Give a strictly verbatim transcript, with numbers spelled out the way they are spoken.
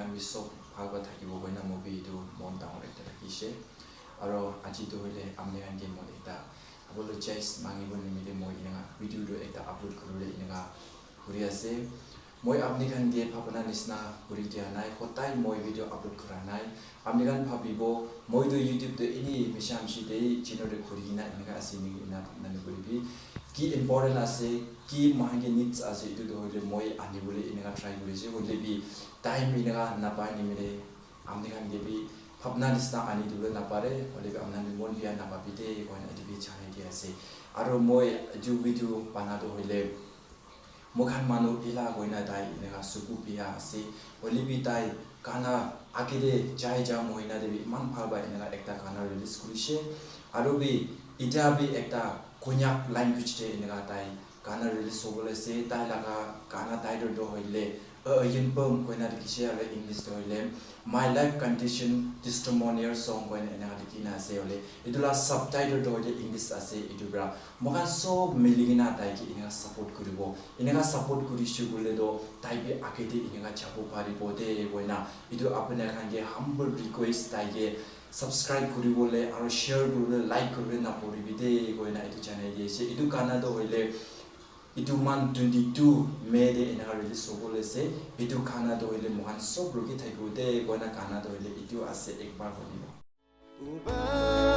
Ami sob bhal para thakibo koina moi bi etu mon dangor ekta rakhishe. Aro aji tu hoile apni khan ke moi ekta apologize mangibo nimite moi eneka video tu ekta upload kuribole eneka kuri ase. Moi apni khan ke bhabana nisna kuri dia nai, hotai moi video upload kura nai. Apni khan bhabibo, moi tu YouTube te eni misha mishi te channel te khuli kena eneka ase niki ena bhabana nikuribi. Ki important ase, ki moikhan ke needs ase, etu tu hoile moi anibole eneka try kuri ase, hoile bi time eneka napai nimite apni khan ke bi bhabna nisna ani dibole napare, hoile bi apni khan ke mon biya napabi de, koina etu bi janai di ase. Aro moi etu video bana tu hoile, moikhan manu ela koina tai eneka suku biya ase, hoile bi tai gana age de jai ja mohina de bi eman bhal para eneka ekta gana release kurishe. Aro bi etia bi ekta Konyak language de eneka tai gana release hobole ase. Tai laga gana title tu hoile Yinpeng koina likhishe, aro English tu hoile My Life Condition Testimonial Song koina eneka likhi na ase. Hoile etu la subtitle tu hoile English ase. Etu para moikhan sob mili kena tai ke eneka support kuribo. Eneka support kurishe koile toh tai bi age te eneka jabo paribo de koina etu apni khan ke humble request, tai ke subscribe kuribole aro share kuribole, like kuribole napuribi de koina etu janai di ase. Etu gana toh hoile etu month twenty two May de eneka release hobole ase. Etu gana toh hoile moikhan sob rukhi thakibo de koina gana toh hoile etu ase, Ek Baar Hoone Wala.